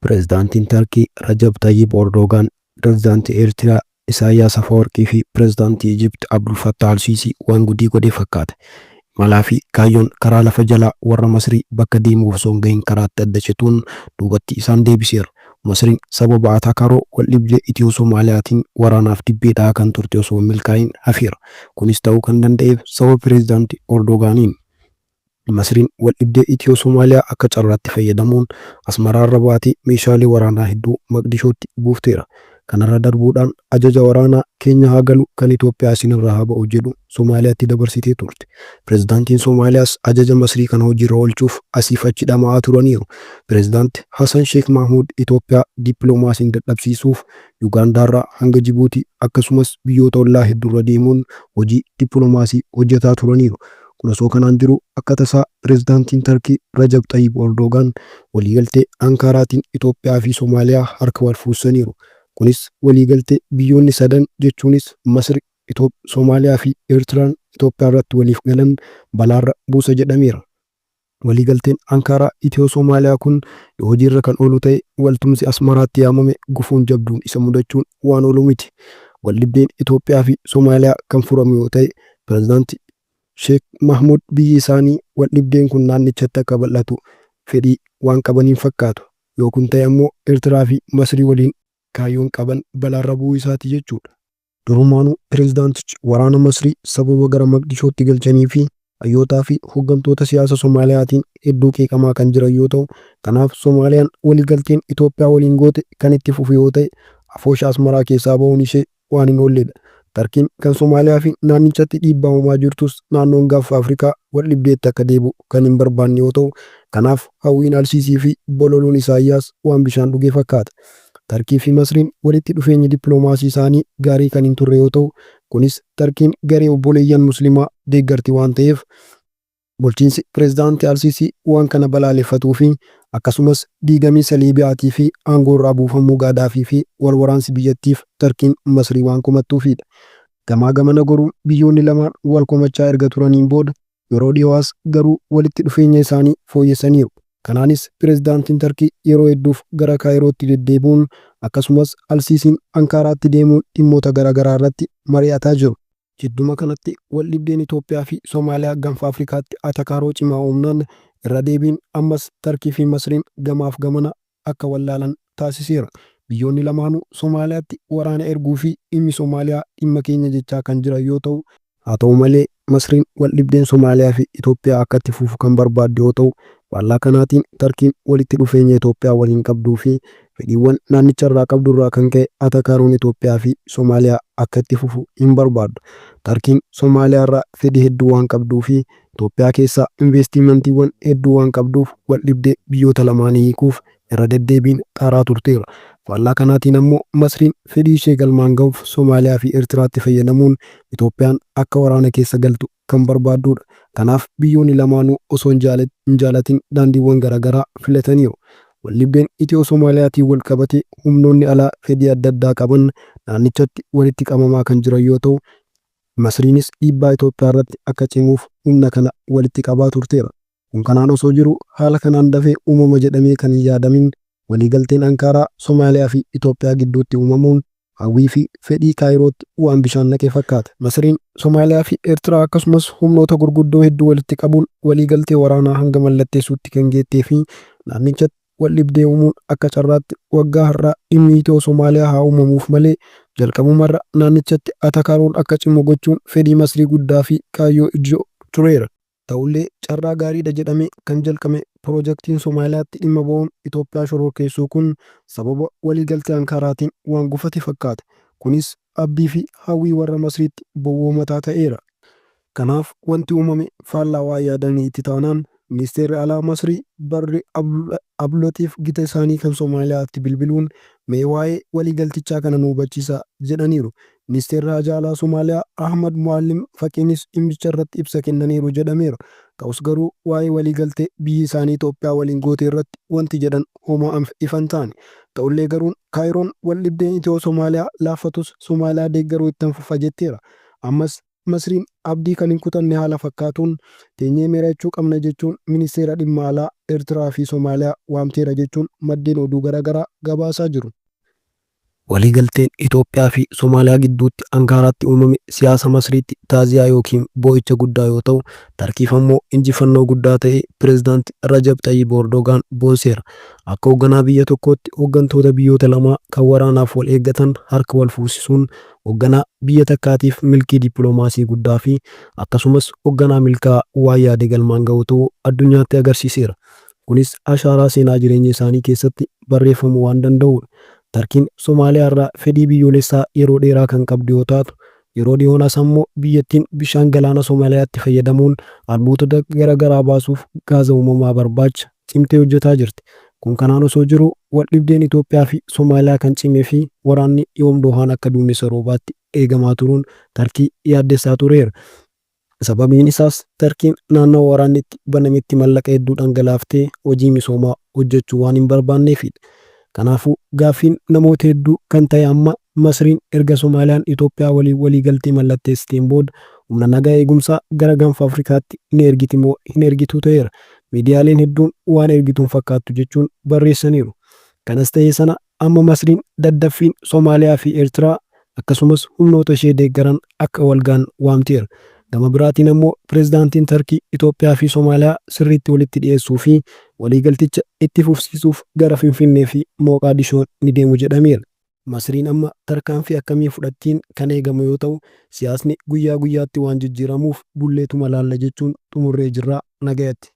Pireezidaantiin Tarkii Rajab Xayyib Ordoogaan, Pireezidaantii Eertiraa Isaayyaas Afawarqii fi Pireezidaantii Ijipt Abdul Fattah Alsiisii waan gudii godhe fakkaata. Imalaa fi kaayyoon karaa lafa jalaa warra Masrii bakka deemuuf osoo hin gahin karaatti adda cituun duubatti isaan deebiseera. Masriin sababa atakaaroo waldhibdee Itiyoo-Somaaliyaatiin waraanaaf dibbee dhahaa kan turte osoo hin milkaa'iin hafeera. Kunis ta'uu kan danda'eef sababa Pireezidaanti Ordoogaaniini. Masriin waldhibdee Itiyoo-Somaaliyaa akka carraatti fayyadamuun Asmaraarra baatee meeshaalee waraanaa hedduu Maqdishootti buufteera. Kanarra darbuudhaan ajaja waraanaa keenya haa galu kan Itoophiyaa isinirraa haa ba'u jedhu Somaaliyaatti dabarsitee turte. Pireezidaantiin Somaaliyaas ajaja Masrii kana hojiirra oolchuuf asiif achi dhama'aa turaniiru. Pireezidaanti Hasan Sheek Maahmuud Itoophiyaa dippiloomaasiin dadhabsiisuuf Yugaandaarraa hanga Jibuutii akkasumas biyyoota ollaa hedduurra deemuun hojii dippiloomaasii hojjetaa turaniiru. Kun osoo kanaan jiruu akka tasaa Pireezidaantiin Tarkii Rajab Xayyib Ordoogaan waliigaltee Ankaaraatiin Itoophiyaa fi Somaaliyaa harka wal fuusisaniiru. Kunis waliigaltee biyyoonni sadan jechuunis Masri, Somaaliyaa fi Eertiraan Itoophiyaarratti waliif galan balaarra buusa jedhameera. Waliigalteen Ankaaraa Itiyoo-Somaaliyaa kun yoo hojiirra kan oolu ta'e waltumsi Asmaraatti yaamame gufuun jabduun isa mudachuun waan oolu miti. Waldhibdeen Itoophiyaa fi Somaaliyaa kan furamu yoo ta'e Pireezidaanti Sheek Mahmuud biyyi isaanii waldhibdeen kun naannichatti akka bal'atu fedhii waan qaban hin fakkaatu. Yoo kun ta'e ammoo Eertiraa fi Masrii waliin kaayyoon qaban balaarra bu'uu isaati jechuudha. Durumaanuu pireezidaantichi waraana Masrii sababa gara Maqdishootti galchanii fi hayyootaa fi hoggantoota siyaasa Somaaliyaatiin hedduu qeeqamaa kan jiran yoo ta'u, kanaaf Somaaliyaan waliigalteen Itoophiyaa waliin goote kan itti fufu yoo ta'e afoosha Asmaraa keessaa bahuun ishee waan hin oolledha. Tarkiin kan Somaaliyaa fi naannichatti dhiibbaa uumaa jirtus naannoon Gaanfa Afrikaa waldhibdeetti akka deebi'u kan hin barbaanne yoo ta'u, kanaaf hawwiin Alsiisii fi bololuun Isaayyaas waan bishaan dhuge fakkaata. Tarkii fi Masriin walitti dhufeenyi dippiloomaasii isaanii gaarii kan hin turre yoo ta'u, kunis Tarkiin garee Obboleeyyan Muslimaa deeggarti waan ta'eef, bulchiinsi Pireezidaanti Alsiisii waan kana balaaleffatuu fi akkasumas diigamiinsa Liibiyaatii fi aangoorraa buufamuu Gaadaafii fi walwaraansi biyyattiif Tarkiin Masrii waan komattuufiidha. Gamaa gamana goruun biyyoonni lamaan wal komachaa erga turaniin booda yeroo dhiyoo as garuu walitti dhufeenya isaanii fooyyessaniiru. Kanaanis Pireezidaantiin Tarkii yeroo hedduuf gara Kaayirootti deddeebi'uun akkasumas Alsiisiin Ankaaraatti deemuun dhimmoota garaagaraa irratti mari'ataa jiru. Jidduma kanatti waldhibdeen Itoophiyaa fi Somaaliyaa Ganfa Afrikaatti atakaaroo cimaa uumnaan irra deebiin ammas Tarkii fi Masriin gamaaf gamana akka wallaalan taasiseera. Biyyoonni lamaanuu Somaaliyaatti waraana erguu fi dhimmi Somaaliyaa dhimma keenya jechaa kan jiran yoo ta'u, Haa ta'u malee Masriin waldhibdeen Somaaliyaa fi Itoophiyaa akka itti fufu kan barbaaddu yoo ta'u, faallaa kanaatiin Tarkiin walitti dhufeenya Itoophiyaa waliin qabduu fi fedhiiwwan naannicharraa qabdurraa kan ka'e atakaaroon Itoophiyaa fi Somaaliyaa akka itti fufu hin barbaaddu. Tarkiin Somaaliyaarraa fedhii hedduu waan qabduu fi Itoophiyaa keessaa inveestimantiiwwan hedduu waan qabduuf waldhibdee biyyoota lamaanii hiikuuf irra deddeebiin xaaraa turteera. Faallaa kanaatiin ammoo Masriin fedhii ishee galmaan gahuuf Somaaliyaa fi Eertiraatti fayyadamuun Itoophiyaan akka waraana keessa galtu kan barbaadduudha. Kanaaf biyyoonni lamaanuu osoo hin jaalatin daandiiwwan garaagaraa filataniiru. Waldhibdeen Itiyoo-Somaaliyaatiin walqabatee humnoonni alaa fedhii adda addaa qaban naannichatti walitti qabamaa kan jiran yoo ta'u, Masriinis dhiibbaa Itoophiyaarratti akka cimuuf humna kana walitti qabaa turteera. Kun kanaan osoo jiruu haala kanaan dafee uumama jedhamee kan hin yaadamin waliigalteen Ankaaraa Somaaliyaa fi Itoophiyaa gidduutti uumamuun hawwii fi fedhii Kaayirootti waan bishaan naqe fakkaata. Masriin Somaaliyaa fi Eertiraa akkasumas humnoota gurguddoo hedduu walitti qabuun waliigaltee waraanaa hanga mallatteessuutti kan geettee fi naannichatti waldhibdee uumuun akka carraatti waggaa har'aa dhimmi Itiyoo-Somaaliyaa haa uumamuuf malee jalqabumarra naannichatti atakaaroon akka cimu gochuun fedhii Masrii guddaa fi kaayyoo ijoo tureera. Ta'ullee carraa gaariidha jedhamee kan jalqame piroojaktiin Somaaliyaatti dhimma ba'uun Itoophiyaa shororkeessuu kun sababa waliigaltee Ankaaraatiin waan gufate fakkaata. Kunis abdii fi hawwii warra Masriitti bowwoo mataa ta'eera. Kanaaf wanti uumame faallaa waan yaadaniiti taanaan Ministeerri Alaa Masrii Barri Abdulaxiif gita isaanii kan Somaaliyaatti bilbiluun mee waa'ee waliigaltichaa kana nu hubachiisaa jedhaniiru. Ministeerri Haajaa Alaa Somaaliyaa Ahmad Mu'aallim Faqiinis dhimmicha irratti ibsa kennaniiru jedhameera. Ta'us garuu waa'ee waliigaltee biyyi isaanii Itoophiyaa waliin goote irratti wanti jedhan homaa ifa hin taane. Ta'ullee garuun Kaayiroon waldhibdeen Itiyoo-Somaaliyaa laaffatus Somaaliyaa deeggaruu ittan fufa jetteera. Ammas. Masriin abdii kan hin kutanne haala fakkaatuun, teenyee mari'achuu qabna jechuun Ministeera Dhimma Alaa Ertiraa fi Somaaliyaa waamteera jechuun maddeen oduu garaagaraa gabaasaa jiru. Waliigalteen Itoophiyaa fi Somaaliyaa gidduutti Ankaaraatti uumame siyaasa Masriitti taaziyaa ykn boo'icha guddaa yoo ta'u, Tarkiif ammoo injifannoo guddaa ta'ee Pirezidaanti Rajab Xayyib Erdogaan boonseera. Akka hogganaa biyya tokkootti hoggantoota biyyoota lamaa kan waraanaaf wal eeggatan harka wal fuusisuun hogganaa biyya takkaatiif milkii dippilomaasii guddaa fi akkasumas hogganaa milkaa'aa waan yaade galmaan ga'u ta'uu addunyaatti agarsiiseera. Kunis ashaaraa seenaa jireenya isaanii keessatti barreeffamuu waan danda'uudha. Tarkiin Somaaliyaarraa fedhii biyyoolessaa yeroo dheeraa kan qabdu yoo taatu, yeroo dhiyoon as ammoo biyyattiin bishaan galaana Somaaliyaatti fayyadamuun albuutota gara garaa baasuuf gaaza uumamaa barbaacha cimtee hojjetaa jirti. Kun kanaan osoo jiruu waldhibdeen Itoophiyaa fi Somaaliyaa kan cimee fi waraanni yoom doohaan akka duumessa roobaatti eegamaa turuun Tarkii yaaddessaa tureera. Sababiin isaas Tarkiin naannawa waraanni itti banametti mallaqa hedduu dhangalaaftee hojii misoomaa hojjechuu waan hin barbaanneefidha. Kanaafuu gaaffiin namoota hedduu kan ta'e amma Masriin erga Somaaliyaan Itoophiyaa waliin waliigaltee mallatteessiteen booda humna nagaa eegumsaa gara Gaanfa Afrikaatti ni ergiti moo hin ergituu ta'eera. Miidiyaaleen hedduun waan ergitu hin fakkaattu jechuun barreessaniiru. Kanas ta'ee sana amma Masriin daddaffiin Somaaliyaa fi Eertiraa akkasumas humnoota ishee deeggaran akka walga'an waamteera. Gama biraatiin ammoo Pirezidaantiin Tarkii Itoophiyaa fi Somaaliyaa sirriitti walitti dhiyeessuu fi waliigalticha itti fufsiisuuf gara Finfinnee fi Mooqaadishoo ni deemu jedhameera. Masriin amma tarkaanfii akkamii fudhattiin kan eegamu yoo ta'u, siyaasni guyyaa guyyaatti waan jijjiiramuuf bulleetuma laalla jechuun xumurree jirra. Nagayatti.